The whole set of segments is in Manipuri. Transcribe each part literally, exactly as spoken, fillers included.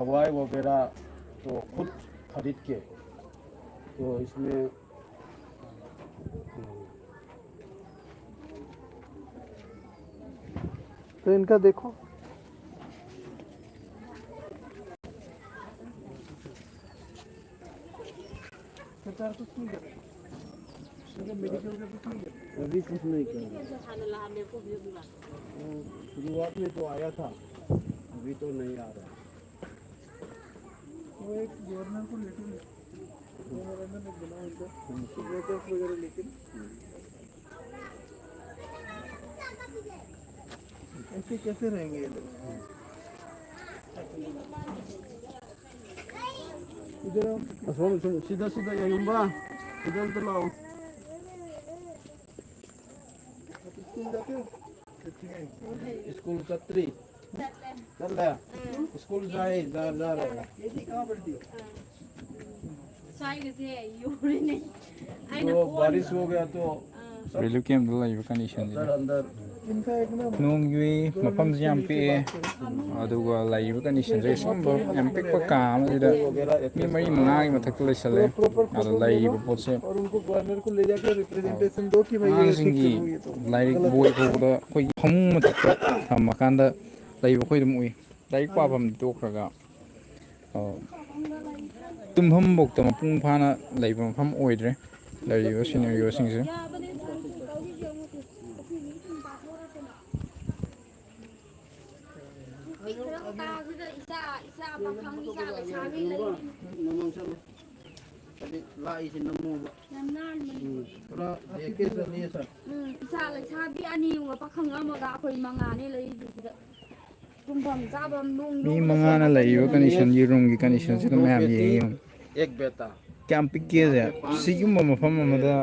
दवाई वगैरह तो खुद खरीद के, तो इसमें तो इनका देखो। सरकार कुछ नहीं कर रही। मेडिकल का कुछ नहीं कर रही। अभी कुछ नहीं कर रहा। शुरुआत में तो आया था, अभी तो नहीं आ रहा। वो एक गवर्नर को लेके, गवर्नर ने बनाया उनका सिग्नेचर्स वगैरह लेके। ऐसे कैसे रहेंगे ये लोग? इधर आओ। ꯑꯁꯣꯝ ꯁꯨꯝ ꯁꯤꯗ ꯁꯤꯗ ꯌꯦꯡꯉꯝꯕ, ꯁꯤꯗ ꯑꯝꯇ ꯂꯥꯛꯑꯣ꯫ आप स्कूल जाते हो? ꯁ꯭ꯀꯨꯜ ꯆꯠꯇ꯭ꯔꯤ꯫ ꯆꯠꯂꯦ꯫ ꯁ꯭ꯀꯨꯜ ꯖꯥꯏ ꯖꯥ ꯖꯥ ꯂꯩꯔꯦ꯫ ये जी कहाँ पढ़ती हो? ꯁ꯭ꯋꯥꯏꯒꯁꯦ ꯌꯣꯔꯤꯅꯦ ꯑꯩꯅ तो बारिश हो गया तो ꯔꯤꯂꯤꯐ ꯀꯦꯝꯞꯇ ꯂꯩꯕ ꯀꯟꯗꯤꯁꯟꯁꯤꯗ अंदर अंदर इनका एक ना ꯅꯣꯡ ꯌꯨꯏ, ꯃꯐꯝꯁꯤ ꯌꯥꯝ ꯄꯤꯛꯑꯦ꯫ ꯑꯗꯨꯒ ꯂꯩꯔꯤꯕ ꯀꯟꯗꯤꯁꯟꯁꯦ ꯁꯨꯝꯕ ꯌꯥꯝ ꯄꯤꯛꯄ ꯀꯥ ꯑꯃꯁꯤꯗ ꯃꯤ ꯃꯔꯤ ꯃꯉꯥꯒꯤ ꯃꯊꯛꯇ ꯂꯩꯁꯜꯂꯦ꯫ ꯑꯗꯣ ꯂꯩꯔꯤꯕ ꯄꯣꯠꯁꯦ और उनको गवर्नर को ले जाकर रिप्रेजेंटेशन दो कि भाई ये ठीक ꯑꯉꯥꯡꯁꯤꯡꯒꯤ से हुई है तो। ꯂꯥꯏꯔꯤꯛ ꯕꯣꯏ ꯐꯥꯎꯕꯗ ꯑꯩꯈꯣꯏꯒꯤ ꯐꯃꯨꯡ ꯃꯊꯛꯇ ꯊꯝꯃꯀꯥꯟꯗ ꯂꯩꯕ ꯑꯩꯈꯣꯏ ꯑꯗꯨꯝ ꯎꯏ꯫ ꯂꯥꯏꯔꯤꯛ ꯄꯥꯐꯝꯗꯤ ꯇꯣꯛꯈ꯭ꯔꯒ ꯑ, ꯇꯨꯝꯐꯝꯐꯥꯎꯗ ꯃꯄꯨꯡ ꯐꯥꯅ ꯂꯩꯕ ꯃꯐꯝ ꯑꯣꯏꯗ꯭ꯔꯦ ꯂꯩꯔꯤꯕ ꯁꯤꯅꯔꯤꯑꯣꯁꯤꯡꯁꯦ꯫ ꯄꯤꯛꯈ꯭ꯔꯕ ꯀꯥꯁꯤꯗ ꯏꯆꯥ ꯏꯆꯥ ꯄꯥꯈꯪ ꯏꯆꯥ ꯂꯩꯁꯥꯕꯤ ꯂꯩ꯫ ꯍꯥꯏꯗꯤ ꯂꯥꯛꯏꯁꯦ ꯅꯝꯃꯣꯕ꯫ ꯌꯥꯝ ꯅꯥꯟꯕꯅꯤ꯫ ꯄꯨꯔꯥ ꯖꯦꯀꯦꯠ ꯑꯅꯤ ꯁꯥꯔ꯫ ꯎꯝ, ꯏꯆꯥ ꯂꯩꯁꯥꯕꯤ ꯑꯅꯤꯒ ꯄꯥꯈꯪ ꯑꯃꯒ ꯑꯩꯈꯣꯏ ꯃꯉꯥꯅꯤ ꯂꯩꯔꯤꯁꯤꯗ꯫ ꯇꯨꯝꯐꯝ ꯆꯥꯐꯝ ꯅꯨꯡ ꯃꯤ ꯃꯉꯥꯅ ꯂꯩꯔꯤꯕ ꯀꯟꯗꯤꯁꯟꯒꯤ ꯔꯨꯝꯒꯤ ꯀꯟꯗꯤꯁꯟꯁꯤꯗ ꯃꯌꯥꯝ ꯌꯦꯡꯉꯤ ꯌꯦꯡꯉꯨ꯫ ꯑꯦꯛ ꯕꯦꯇꯥ꯫ ꯀꯌꯥꯝ ꯄꯤꯛꯀꯦꯁꯦ꯫ ꯁꯤꯒꯨꯝꯕ ꯃꯐꯝ ꯑꯃꯗ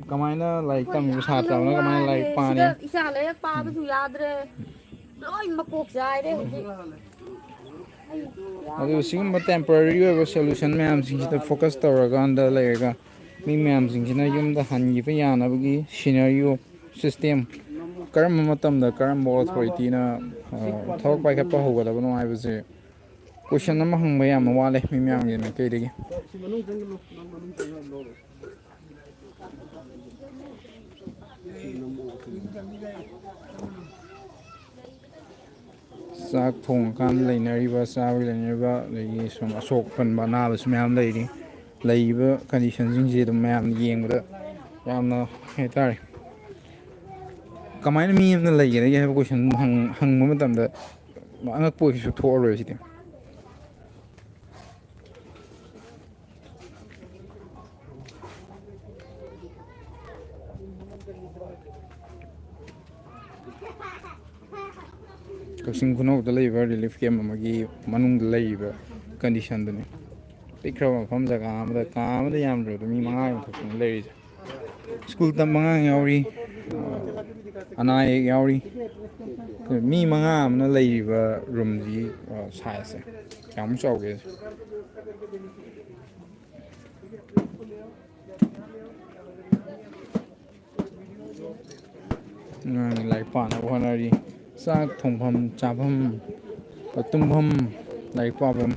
ꯀꯃꯥꯏꯅ ꯂꯥꯏꯔꯤꯛ ꯇꯝꯃꯤꯕ ꯁꯥꯇ꯭ꯔ ꯑꯃꯅ ꯀꯃꯥꯏꯅ ꯂꯥꯏꯔꯤꯛ ꯄꯥꯅꯤ? ꯁꯤꯗ ꯏꯆꯥ ꯂꯥꯏꯔꯤꯛ ꯄꯥꯕꯁꯨ ꯌꯥꯗ꯭ꯔꯦ꯫ ꯂꯣꯏ ꯃꯀꯣꯛ ꯆꯥꯏꯔꯦ ꯍꯧꯖꯤꯛ꯫ ꯑꯗꯨ ꯁꯤꯒꯨꯝꯕ ꯇꯦꯝꯄꯔꯔꯤ ꯑꯣꯏꯕ ꯁꯣꯂꯨꯁꯟ ꯃꯌꯥꯝꯁꯤꯡꯁꯤꯗ ꯐꯣꯀꯁ ꯇꯧꯔꯀꯥꯟꯗ ꯂꯩꯔꯒ ꯃꯤ ꯃꯌꯥꯝꯁꯤꯡꯁꯤꯅ ꯌꯨꯝꯗ ꯍꯟꯈꯤꯕ ꯌꯥꯅꯕꯒꯤ ꯁꯤꯅꯔꯤꯑꯣ ꯁꯤꯁꯇꯦꯝ ꯀꯔꯝꯕ ꯃꯇꯝꯗ ꯀꯔꯝꯕ ꯑꯣꯊꯣꯔꯤꯇꯤꯅ ꯊꯕꯛ ꯄꯥꯏꯈꯠꯄ ꯍꯧꯒꯗꯕꯅꯣ ꯍꯥꯏꯕꯁꯦ ꯀꯣꯏꯁꯟ ꯑꯃ ꯍꯪꯕ ꯌꯥꯝꯅ ꯋꯥꯠꯂꯦ ꯃꯤ ꯃꯌꯥꯝꯒꯤ ꯃꯥꯏꯀꯩꯗꯒꯤ꯫ ꯁꯤ ꯃꯅꯨꯡ ꯆꯪꯒꯅꯨ, ꯅꯪ ꯃꯅꯨꯡ ꯆꯪꯉꯒ ꯂꯧꯔꯣ꯫ ꯆꯥꯛ ꯊꯣꯡꯉꯀꯥꯟꯗ ꯂꯩꯅꯔꯤꯕ, ꯆꯥꯕꯒꯤ ꯂꯩꯅꯔꯤꯕ, ꯑꯗꯒꯤ ꯁꯨꯝ ꯑꯁꯣꯛ ꯑꯄꯟꯕ ꯑꯅꯥꯕꯁꯨ ꯃꯌꯥꯝ ꯂꯩꯔꯤ꯫ ꯂꯩꯔꯤꯕ ꯀꯟꯗꯤꯁꯟꯁꯤꯡꯁꯦ ꯑꯗꯨꯝ ꯃꯌꯥꯝꯅ ꯌꯦꯡꯕꯗ ꯌꯥꯝꯅ, ꯀꯩ ꯍꯥꯏꯇꯥꯔꯦ, ꯀꯃꯥꯏꯅ ꯃꯤ ꯑꯃꯅ ꯂꯩꯒꯗꯒꯦ ꯍꯥꯏꯕ ꯀꯣꯏꯁꯟ ꯍꯪ-, ꯍꯪꯕ ꯃꯇꯝꯗ ꯑꯉꯛꯄ ꯑꯣꯏꯔꯁꯨ ꯊꯣꯛꯑꯔꯣꯏ ꯁꯤꯗꯤ꯫ ꯀꯛꯆꯤꯡ ꯈꯨꯅꯧꯗ ꯂꯩꯕ ꯔꯤꯂꯤꯐ ꯀꯦꯝꯞ ꯑꯃꯒꯤ ꯃꯅꯨꯡꯗ ꯂꯩꯔꯤꯕ ꯀꯟꯗꯤꯁꯟꯗꯨꯅꯤ꯫ ꯄꯤꯛꯈ꯭ꯔꯕ ꯃꯐꯝ, ꯖꯒꯥ ꯑꯃꯗ, ꯀꯥ ꯑꯃꯗ ꯌꯥꯝꯗ꯭ꯔꯕꯗ ꯃꯤ ꯃꯉꯥꯒꯤ ꯃꯊꯛꯇꯅꯤ ꯂꯩꯔꯤꯁꯦ꯫ ꯁ꯭ꯀꯨꯜ ꯇꯝꯕ ꯑꯉꯥꯡ ꯌꯥꯎꯔꯤ, ꯑꯅꯥ ꯑꯌꯦꯛ ꯌꯥꯎꯔꯤ꯫ ꯃꯤ ꯃꯉꯥ ꯑꯃꯅ ꯂꯩꯔꯤꯕ ꯔꯨꯝꯁꯤꯒꯤ ꯁꯥꯏꯖꯁꯦ ꯀꯌꯥꯃꯨꯛ ꯆꯥꯎꯒꯦ? ꯑꯉꯥꯡ ꯂꯥꯏꯔꯤꯛ ꯄꯥꯅꯕ ꯍꯣꯠꯅꯔꯤ꯫ ꯆꯥꯛ ꯊꯣꯡꯐꯝ, ꯆꯥꯐꯝ, ꯇꯨꯝꯐꯝ, ꯂꯥꯏꯔꯤꯛ ꯄꯥꯐꯝ,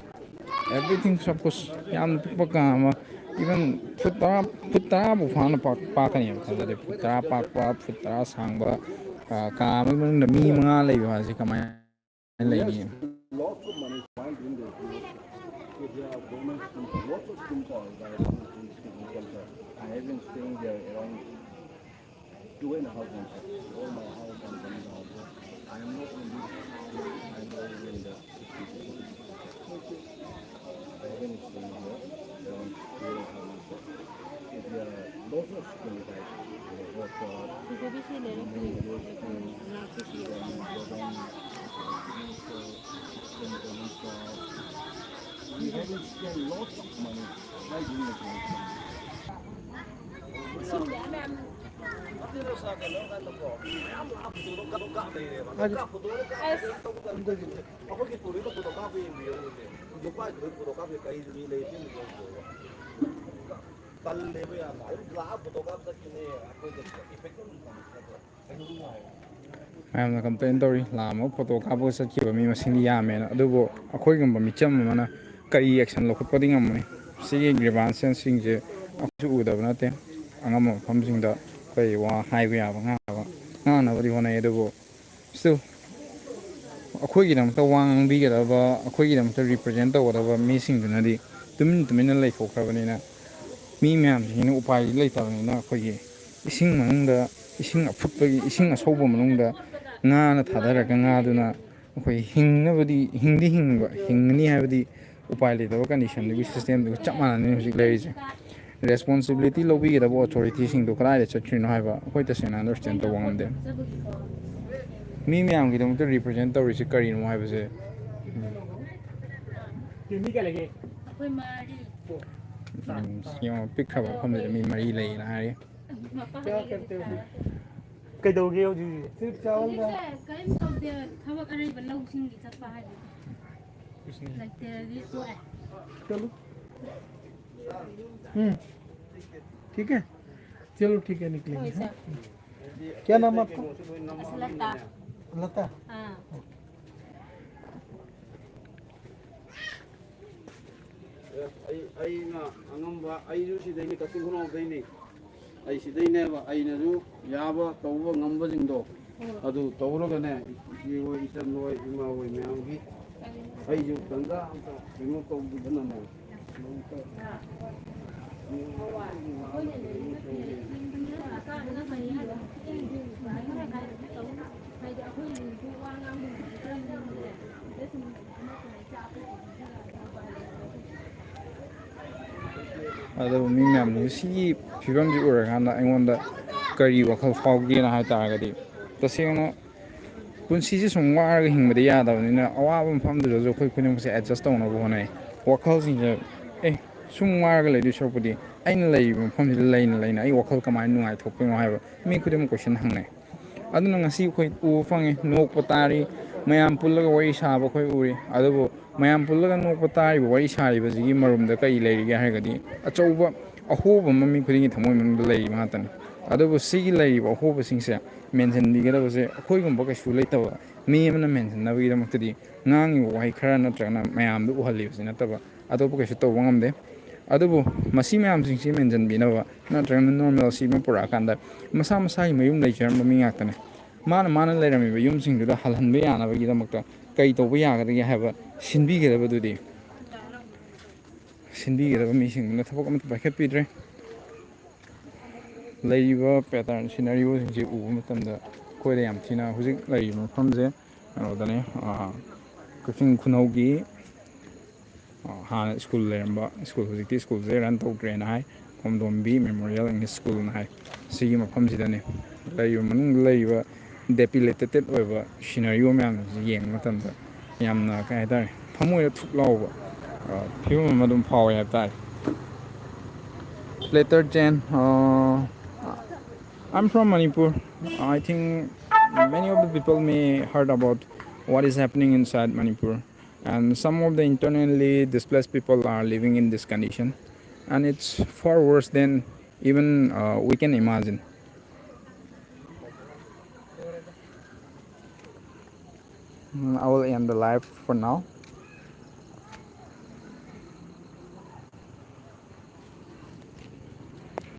everything, suppose ꯌꯥꯝꯅ ꯄꯤꯛꯄ ꯀꯥ ꯑꯃ, even ꯐꯨꯠ ꯇꯔꯥ, ꯐꯨꯠ ꯇꯔꯥ ꯐꯥꯎ ꯐꯥꯅ ꯄꯥꯛ-, ꯄꯥꯛꯀꯅꯦꯕ ꯈꯟꯕꯗ, ꯐꯨꯠ ꯇꯔꯥ ꯄꯥꯛꯄ, ꯐꯨꯠ ꯇꯔꯥ ꯁꯥꯡꯕ, ꯑ, ꯀꯥ ꯑꯃꯒꯤ ꯃꯅꯨꯡꯗ ꯃꯤ ꯃꯉꯥ ꯂꯩꯕ ꯍꯥꯏꯁꯦ ꯀꯃꯥꯏꯅ ꯂꯩꯅꯤ? Lots of money find in the, if there are government schools, lots of schools are available in this culture. I have been staying there around two and a half months. All my house and coming down. I am not in this. I am living in the. I have been staying here around two and a half months. If there are lots of schools like, uh, what, uh, we have been spend lots of money. Why do you want? ꯑꯩꯈꯣꯏꯒꯤ ꯇꯨꯔꯤꯗ ꯐꯣꯇꯣ ꯀꯥꯞꯄ ꯌꯦꯡꯕꯤꯌꯣ꯫ ꯅꯨꯄꯥꯒꯤꯗꯨ ꯐꯣꯇꯣ ꯀꯥꯞꯄ ꯀꯔꯤ ꯃꯤ ꯂꯩ? ꯁꯤ ꯃꯤꯗꯣ ꯇꯜꯂꯦꯕ ꯌꯥꯝꯅ꯫ ꯑꯗꯨꯝ ꯂꯥꯛꯑ ꯐꯣꯇꯣ ꯀꯥꯞ ꯆꯠꯈꯤꯅꯦ꯫ ꯑꯩꯈꯣꯏꯗ ꯏꯐꯦꯛ ꯑꯗꯨꯝ ꯐꯪꯉꯛꯇ꯭ꯔꯦ꯫ ꯃꯌꯥꯝꯅ ꯀꯝꯄ꯭ꯂꯦꯟ ꯇꯧꯔꯤ, ꯂꯥꯛꯑꯝꯃꯒ ꯐꯣꯇꯣ ꯀꯥꯞꯄꯒ ꯆꯠꯈꯤꯕ ꯃꯤ ꯃꯁꯤꯡꯗꯤ ꯌꯥꯝꯃꯦꯅ꯫ ꯑꯗꯨꯕꯨ ꯑꯩꯈꯣꯏꯒꯨꯝꯕ ꯃꯤꯆꯝ ꯑꯃꯅ ꯀꯔꯤ ꯑꯦꯛꯁꯟ ꯂꯧꯈꯠꯄꯗꯤ ꯉꯝꯃꯨꯅꯤ? ꯁꯤꯒꯤ ꯒ꯭ꯔꯤꯚꯥꯟꯁꯦꯁꯁꯤꯡꯁꯦ ꯑꯩꯈꯣꯏꯁꯨ ꯎꯗꯕ ꯅꯠꯇꯦ꯫ ꯑꯉꯝꯕ ꯃꯐꯝꯁꯤꯡꯗ ꯑꯩꯈꯣꯏ ꯋꯥ ꯍꯥꯏꯕ ꯌꯥꯕ, ꯉꯥꯡꯅꯕ, ꯉꯥꯡꯅꯕꯗꯤ ꯍꯣꯠꯅꯩ, ꯑꯗꯨꯕꯨ ꯁ꯭ꯇꯤꯜ ꯑꯩꯈꯣꯏꯒꯤꯗꯃꯛꯇ ꯋꯥ ꯉꯥꯡꯕꯤꯒꯗꯕ, ꯑꯩꯈꯣꯏꯒꯤꯗꯃꯛꯇ ꯔꯤꯄ꯭ꯔꯖꯦꯟ ꯇꯧꯒꯗꯕ ꯃꯤꯁꯤꯡꯗꯨꯅꯗꯤ ꯇꯨꯃꯤꯟ ꯇꯨꯃꯤꯟꯅ ꯂꯩꯊꯣꯛꯈ꯭ꯔꯕꯅꯤꯅ, ꯃꯤ ꯃꯌꯥꯝꯁꯤꯒꯤꯅ ꯎꯄꯥꯏꯗꯤ ꯂꯩꯇꯕꯅꯤꯅ, ꯑꯩꯈꯣꯏꯒꯤ ꯏꯁꯤꯡ ꯃꯅꯨꯡꯗ, ꯏꯁꯤꯡ ꯑꯐꯨꯠꯄꯒꯤ, ꯏꯁꯤꯡ ꯑꯁꯧꯕ ꯃꯅꯨꯡꯗ ꯉꯥꯅ ꯊꯥꯗꯔꯒ ꯉꯥꯗꯨꯅ ꯑꯩꯈꯣꯏ ꯍꯤꯡꯅꯕꯗꯤ, ꯍꯤꯡꯗꯤ ꯍꯤꯡꯕ, ꯍꯤꯡꯒꯅꯤ ꯍꯥꯏꯕꯗꯤ ꯎꯄꯥꯏ ꯂꯩꯇꯕ ꯀꯟꯗꯤꯁꯟꯗꯨꯒꯤ ꯁꯤꯁꯇꯦꯝꯗꯨꯒ ꯆꯞ ꯃꯥꯟꯅꯅꯤ ꯍꯧꯖꯤꯛ ꯂꯩꯔꯤꯁꯦ꯫ ꯔꯦꯁꯄꯣꯟꯁꯤꯕꯤꯂꯤꯇꯤ ꯂꯧꯕꯤꯒꯗꯕ ꯑꯣꯊꯣꯔꯤꯇꯤꯁꯤꯡꯗꯣ ꯀꯗꯥꯏꯗ ꯆꯠꯈ꯭ꯔꯤꯅꯣ ꯍꯥꯏꯕ ꯑꯩꯈꯣꯏ ꯇꯁꯦꯡꯅ ꯑꯟꯗꯔꯁꯇꯦꯟ ꯇꯧꯕ ꯉꯝꯗꯦ꯫ ꯃꯤ ꯃꯌꯥꯝꯒꯤꯗꯃꯛꯇ ꯔꯤꯄ꯭ꯔꯖꯦꯟ ꯇꯧꯔꯤꯁꯦ ꯀꯔꯤꯅꯣ ꯍꯥꯏꯕꯁꯦ꯫ ꯑꯩꯈꯣꯏ ꯃꯔꯤ꯫ ꯎꯝ, ꯌꯦꯡꯉꯣ, ꯄꯤꯛꯈ꯭ꯔꯕ ꯃꯐꯝꯁꯤꯗ ꯃꯤ ꯃꯔꯤ ꯂꯩꯌꯦꯅ ꯍꯥꯏꯔꯤ꯫ ꯃꯄꯥ ꯀꯩꯗꯧꯔꯒꯦ ꯍꯧꯖꯤꯛ ꯍꯧꯖꯤꯛ? ꯍꯧꯖꯤꯛꯁꯦ ꯀꯔꯤꯝ ꯇꯧꯗꯦ, ꯊꯕꯛ ꯑꯔꯩꯕ ꯂꯧꯁꯤꯡꯒꯤ ꯆꯠꯄ ꯍꯥꯏꯗꯨꯅꯤ꯫ ꯂꯩꯇ꯭ꯔꯗꯤ ꯇꯣꯛꯑꯦ꯫ चलो। हम्म। ठीक है। चलो ठीक है, निकलेंगे। हाँ। क्या नाम आपका? लता। लता। हाँ। ꯑꯩ, ꯑꯩꯅ ꯑꯉꯝꯕ, ꯑꯩꯁꯨ ꯁꯤꯗꯩꯅꯤ, ꯀꯛꯆꯤꯡ ꯈꯨꯅꯧꯗꯩꯅꯤ꯫ ꯑꯩ ꯁꯤꯗꯩꯅꯦꯕ, ꯑꯩꯅꯁꯨ ꯌꯥꯕ ꯇꯧꯕ ꯉꯝꯕꯁꯤꯡꯗꯣ ꯑꯗꯨ ꯇꯧꯔꯒꯅꯦ, ꯏꯆꯦ ꯍꯣꯏ, ꯏꯆꯟ ꯍꯣꯏ, ꯏꯃꯥ ꯍꯣꯏ ꯃꯌꯥꯝꯒꯤ ꯑꯩꯁꯨ ꯇꯟꯖꯥ ꯑꯝꯇ ꯀꯩꯅꯣ ꯇꯧꯕꯤꯗꯅꯅꯦ꯫ ꯑꯗꯨꯕꯨ ꯃꯤ ꯃꯌꯥꯝꯅ ꯁꯤꯒꯤ ꯐꯤꯕꯝꯁꯤ ꯎꯔꯀꯥꯟꯗ ꯑꯩꯉꯣꯟꯗ ꯀꯔꯤ ꯋꯥꯈꯜ ꯐꯥꯎꯒꯦꯅ ꯍꯥꯏ ꯇꯥꯔꯒꯗꯤ, ꯇꯁꯦꯡꯅ ꯄꯨꯟꯁꯤꯁꯦ ꯁꯨꯝ ꯋꯥꯔꯒ ꯍꯤꯡꯕꯗꯤ ꯌꯥꯗꯕꯅꯤꯅ, ꯑꯋꯥꯕ ꯃꯐꯝꯗꯨꯗꯁꯨ ꯑꯩꯈꯣꯏ ꯈꯨꯗꯤꯡꯃꯛꯁꯦ ꯑꯦꯗꯖꯁ ꯇꯧꯅꯕ ꯍꯣꯠꯅꯩ꯫ ꯋꯥꯈꯜꯁꯤꯡꯁꯦ, ꯑꯦ, ꯁꯨꯝ ꯋꯥꯔꯒ ꯂꯩꯗꯣꯏ ꯁꯔꯨꯛꯄꯨꯗꯤ ꯑꯩꯅ ꯂꯩꯔꯤꯕ ꯃꯐꯝꯁꯤꯗ ꯂꯩꯅ ꯂꯩꯅ ꯑꯩ ꯋꯥꯈꯜ ꯀꯃꯥꯏꯅ ꯅꯨꯡꯉꯥꯏꯊꯣꯛꯇꯣꯏꯅꯣ ꯍꯥꯏꯕ ꯃꯤ ꯈꯨꯗꯤꯡꯃꯛ ꯀꯣꯏꯁꯟ ꯍꯪꯅꯩ꯫ ꯑꯗꯨꯅ ꯉꯁꯤ ꯑꯩꯈꯣꯏ ꯎꯕ ꯐꯪꯉꯤ, ꯅꯣꯛꯄ ꯇꯥꯔꯤ, ꯃꯌꯥꯝ ꯄꯨꯜꯂꯒ ꯋꯥꯔꯤ ꯁꯥꯕ ꯑꯩꯈꯣꯏ ꯎꯔꯤ꯫ ꯑꯗꯨꯕꯨ ꯃꯌꯥꯝ ꯄꯨꯜꯂꯒ ꯅꯣꯛꯄ ꯇꯥꯔꯤꯕ, ꯋꯥꯔꯤ ꯁꯥꯔꯤꯕꯁꯤꯒꯤ ꯃꯔꯨꯝꯗ ꯀꯔꯤ ꯂꯩꯔꯤꯒꯦ ꯍꯥꯏꯔꯒꯗꯤ, ꯑꯆꯧꯕ ꯑꯍꯣꯕ ꯑꯃ ꯃꯤ ꯈꯨꯗꯤꯡꯒꯤ ꯊꯃꯣꯏ ꯃꯅꯨꯡꯗ ꯂꯩꯔꯤꯕ ꯉꯥꯛꯇꯅꯤ꯫ ꯑꯗꯨꯕꯨ ꯁꯤꯒꯤ ꯂꯩꯔꯤꯕ ꯑꯍꯣꯕꯁꯤꯡꯁꯦ ꯃꯦꯟꯁꯤꯟꯕꯤꯒꯗꯕꯁꯦ ꯑꯩꯈꯣꯏꯒꯨꯝꯕ ꯀꯩꯁꯨ ꯂꯩꯇꯕ ꯃꯤ ꯑꯃꯅ ꯃꯦꯟꯁꯤꯟꯅꯕꯒꯤꯗꯃꯛꯇꯗꯤ ꯉꯥꯡꯉꯤꯕ ꯋꯥꯍꯩ ꯈꯔ ꯅꯠꯇ꯭ꯔꯒꯅ ꯃꯌꯥꯝꯗꯨ ꯎꯍꯜꯂꯤꯕꯁꯤ ꯅꯠꯇꯕ ꯑꯇꯣꯞꯄ ꯀꯩꯁꯨ ꯇꯧꯕ ꯉꯝꯗꯦ꯫ ꯑꯗꯨꯕꯨ ꯃꯁꯤ ꯃꯌꯥꯝꯁꯤꯡꯁꯤ ꯃꯦꯟꯁꯤꯟꯕꯤꯅꯕ ꯅꯠꯇ꯭ꯔꯒꯅ normalcy ꯑꯃ ꯄꯨꯔꯛꯑꯀꯥꯟꯗ ꯃꯁꯥ ꯃꯁꯥꯒꯤ ꯃꯌꯨꯝ ꯂꯩꯖꯔꯝꯕ ꯃꯤ ꯉꯥꯛꯇꯅꯤ꯫ ꯃꯥꯅ ꯃꯥꯅ ꯂꯩꯔꯝꯃꯤꯕ ꯌꯨꯝꯁꯤꯡꯗꯨꯗ ꯍꯜꯍꯟꯕ ꯌꯥꯅꯕꯒꯤꯗꯃꯛꯇ ꯀꯩ ꯇꯧꯕ ꯌꯥꯒꯗꯒꯦ ꯍꯥꯏꯕ ꯁꯤꯟꯕꯤꯒꯗꯕꯗꯨꯗꯤ ꯁꯤꯟꯕꯤꯒꯗꯕ ꯃꯤꯁꯤꯡꯗꯨꯅ ꯊꯕꯛ ꯑꯃꯠꯇ ꯄꯥꯏꯈꯠꯄꯤꯗ꯭ꯔꯦ꯫ ꯂꯩꯔꯤꯕ pattern scenario ꯁꯤꯡꯁꯤ ꯎꯕ ꯃꯇꯝꯗ ꯑꯩꯈꯣꯏꯗ ꯌꯥꯝ ꯊꯤꯅ ꯍꯧꯖꯤꯛ ꯂꯩꯔꯤꯕ ꯃꯐꯝꯁꯦ ꯀꯩꯅꯣꯗꯅꯦ, ꯀꯛꯆꯤꯡ ꯈꯨꯅꯧꯒꯤ ꯍꯥꯟꯅ ꯁ꯭ꯀꯨꯜ ꯂꯩꯔꯝꯕ ꯁ꯭ꯀꯨꯜ, ꯍꯧꯖꯤꯛꯇꯤ ꯁ꯭ꯀꯨꯜꯁꯦ run ꯇꯧꯗ꯭ꯔꯦꯅ ꯍꯥꯏ, ꯈꯣꯝꯗꯣꯝꯕꯤ Memorial English Schoolꯅ ꯍꯥꯏ꯫ ꯁꯤꯒꯤ ꯃꯐꯝꯁꯤꯗꯅꯤ ꯂꯩꯔꯤꯕ, ꯃꯅꯨꯡꯗ ꯂꯩꯔꯤꯕ dilapidated ꯑꯣꯏꯕ scenario ꯃꯌꯥꯝꯁꯤ ꯌꯦꯡꯕ ꯃꯇꯝꯗ ꯌꯥꯝꯅ, ꯀꯩ ꯍꯥꯏꯇꯥꯔꯦ, ꯊꯃꯣꯏꯗ ꯊꯨꯛ ꯂꯥꯎꯕ ꯐꯤꯕꯝ ꯑꯃ ꯑꯗꯨꯝ ꯐꯥꯎꯋꯦ ꯍꯥꯏꯕ ꯇꯥꯔꯦ꯫ Letter Chen, uh, I'm from Manipur. I think many of the people may heard about what is happening inside Manipur, and some of the internally displaced people are living in this condition, and it's far worse than even uh, we can imagine. Mm, I will end the live for now.